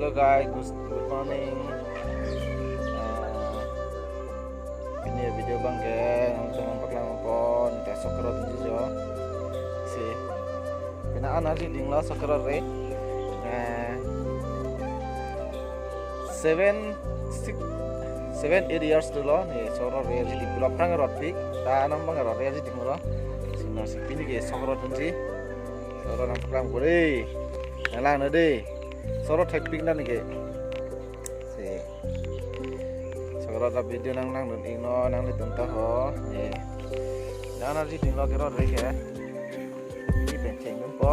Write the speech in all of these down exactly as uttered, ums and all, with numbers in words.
Hello guys, good, good morning. Eh, pini video abang ke nangtum paklang pon ta Sokrad dunji jo. Si. Pini an arjidinglo Sokrad re. Eh, seven, six, seven, eight years dolo ne Sokrad re arjiding, block prang rotpik. Ta anam abang rot re arjidinglo. Si non si pini ke Sokrad dunji. Sokrad nangpaklang ko de. Nanglang non de. Sokrad thekpik non ke. Si. Sokrad ta video nanglang dun-iknon, nanglitum ta ho. Eh. Nang arjidinglo kerot re ke. Pini pen chengdunpo.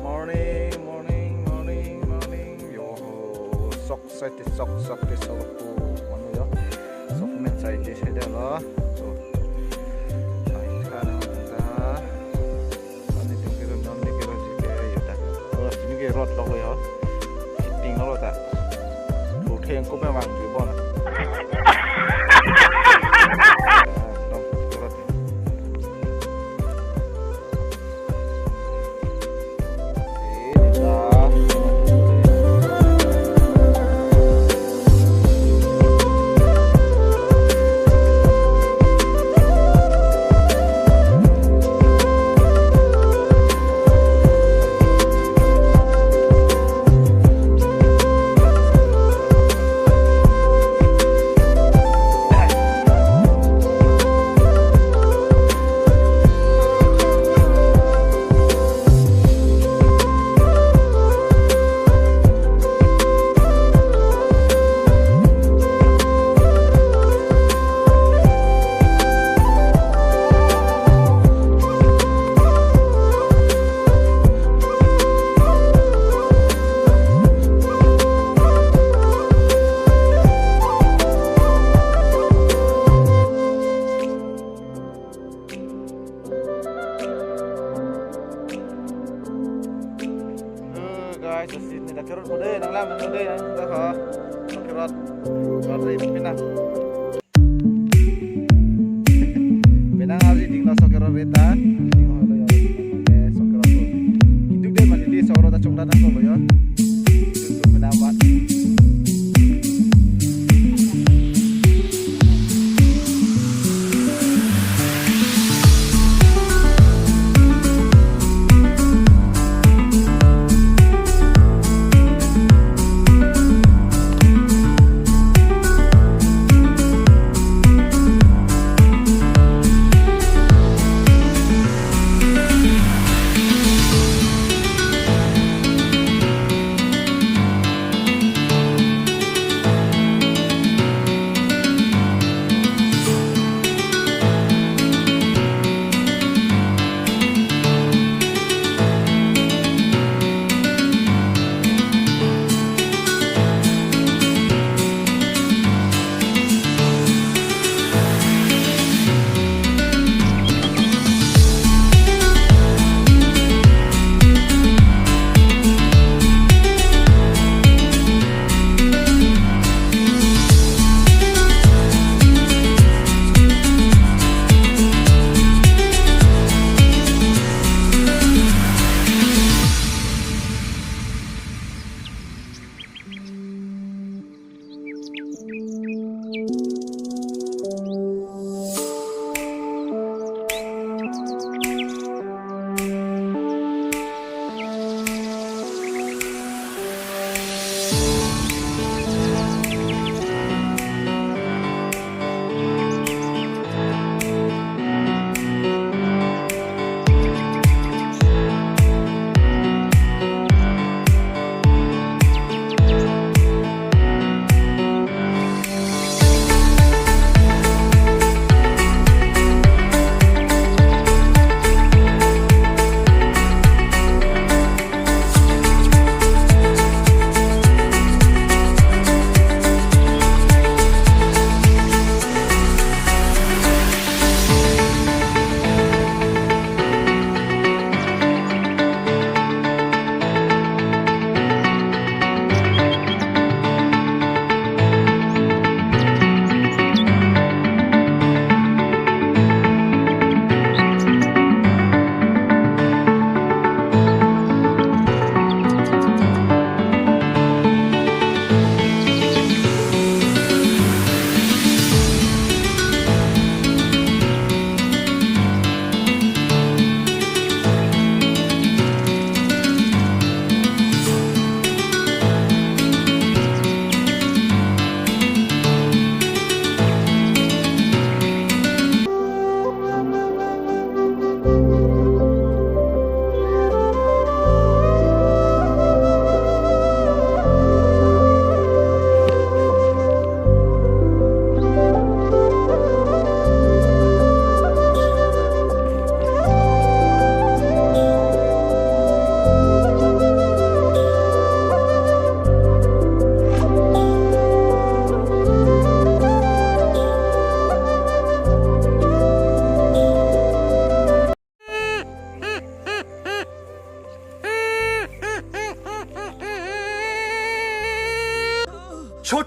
Morning, morning, morning, morning. Yo, sok sai ti sok, sok ti sok ko manu yo. Sok men sai ti sai dalo. So. Ai, kana ta. Ani tingkir non ni kira jike yo ta. Oh, ini ke rot lok yo. Sitting lo ta. Lo theng ko memang ju bon. Dong, rot. Eh, guys, si ne ta kerot ko de, nanglang non de, nang ta ha. Kerot, kerot re pini. Pini arjidinglo Sokrad re ta. Arjiding holo yo. Eh, Sokrad ko. Itu de mati di Sokrad ta chongda nang ko yo. Itu pini amat.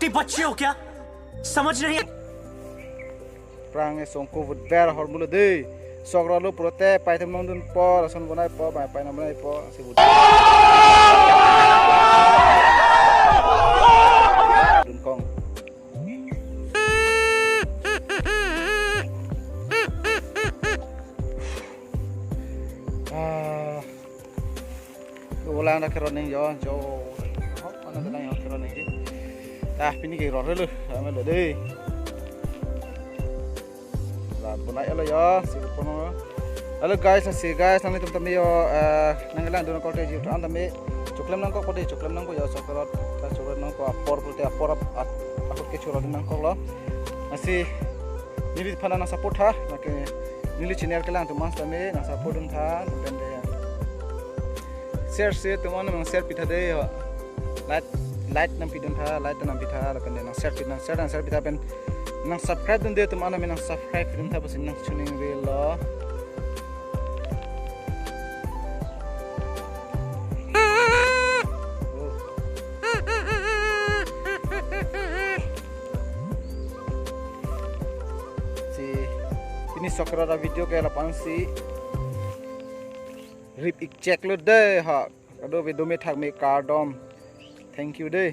छोटी बच्ची हो क्या? समझ नहीं? Prang e songko vut ber ahormu lo dei. Sok rolo pulote pai atum nangdunpo, rason bonaipo, pai pai nangbonaipo, si vut. Dunkong. Ah. Ulang dak keroning jo, jo. Hok, mana sedang yang keroning di. Ah, pini ke ror lo, ame lo dei. La, bonai lo jo, si kono. Hello guys, si guys, nanglitum tame jo, eh, nanglang dun kok te ji, an tame, choklem nangkok pade, choklem nangkok jo, sok rot, ta choklem nangkok, apor pulote apor ap, ap, apor ke choro nangkok lo. Lasi, neliphan nangsupport tha, lake, neli channel kelang atum an tame, nangsupport duntha, lapen de. Share si atum an nangshare pitha dei ho. Like, like nangpidun tha, like nangpitha, lapen de nangshare pit, nangshare, nangshare pitha pen nangsubscribe dun dei atum an tame nangsubscribe pidun tha pusi nangchiningrilo. Oh. Si, pini sok rot avideo ke lapu-an si rip ik chek lo dei ha. Kado video me thak me kardom. Thank you dei.